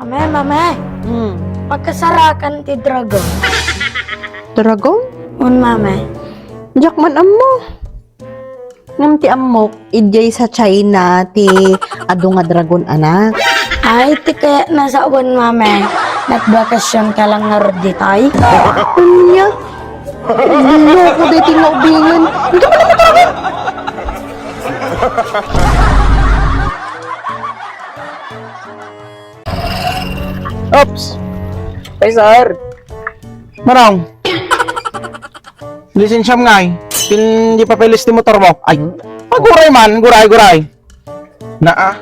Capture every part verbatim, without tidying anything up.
Mama, mama, Hmm. Pakasarakan ti dragon. Dragon? Un, mama. Diak man ammo. Ngem ti ammok, idiay sa China ti adu nga dragon, anak. Ay, ti kayat nasawan, mama. Nagbakasyon ka lang ngarud ditay? Ania? Loko, daytoy nga ubingen. Ito pala mo talaga? Oops! Ay, sir. Manong. Lisensiam ngay. Pin di papeles ti motor mo. Ay, aguray man, guray, guray. Naa.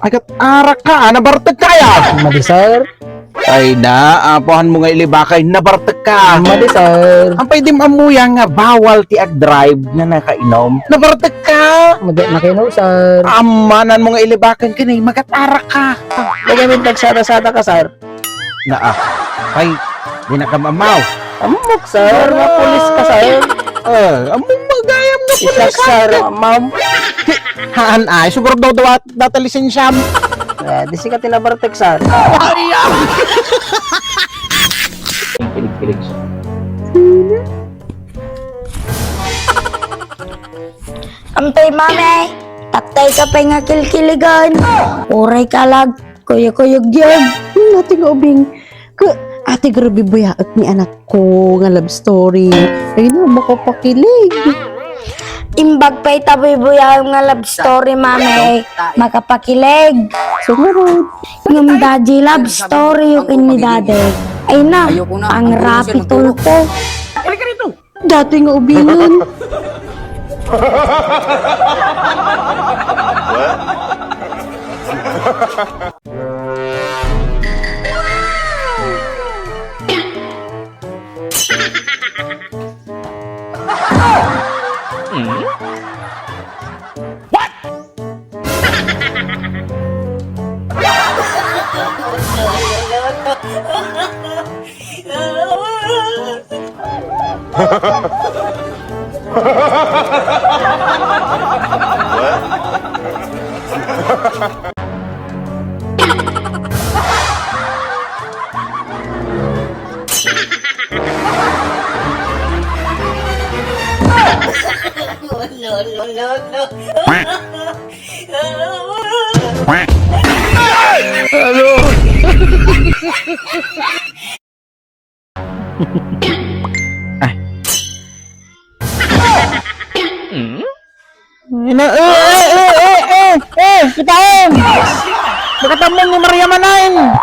Ay, kat-, arak ka, ah, nabartek ka, ya. Madi, sir. Ay, na, apuhan mo nga ilibakay, nabartek ka. Madi, sir. Ang pwede mo amuya nga bawal ti ag-drive nga nakainom. Nabartek ka. Madi, nakino, sir. Amanan mo nga ilibakan ka na, magat-arak ka. Lagay mo yung tagsada-sada ka, sir. Naa. Ay, di na ka mamaw. Amok, sir. Nga pulis ka, sir. Eh, amok magayam nga pulis ka, sir. Ma'am. Haan ay, siguro daw daw at data lisensyam. Eh, di sika tinabartek, sir. Ay, ah. Kilig-kilig, sir. Ampay, mami. Taktay ka pay nga kilkiligan. Uray ka lag. Kuyog-kuyog yan. Hmm, ati nga ubing. Ka, ati, grabe buyaak ni anak ko nga love story. Ay na, makapakilig. Imbag pay ta bubuyaam nga love story, mami. Makapakilig. Sumunod. Ngem daddy love story yung ni daddy. Ay na, ang rapi tulpo. Dati nga ubingan. No, no, no, no. Ano? Ay. Ina, eh, eh, eh, eh, eh, eh, kitaem! Nakatamong ni Maria Manain!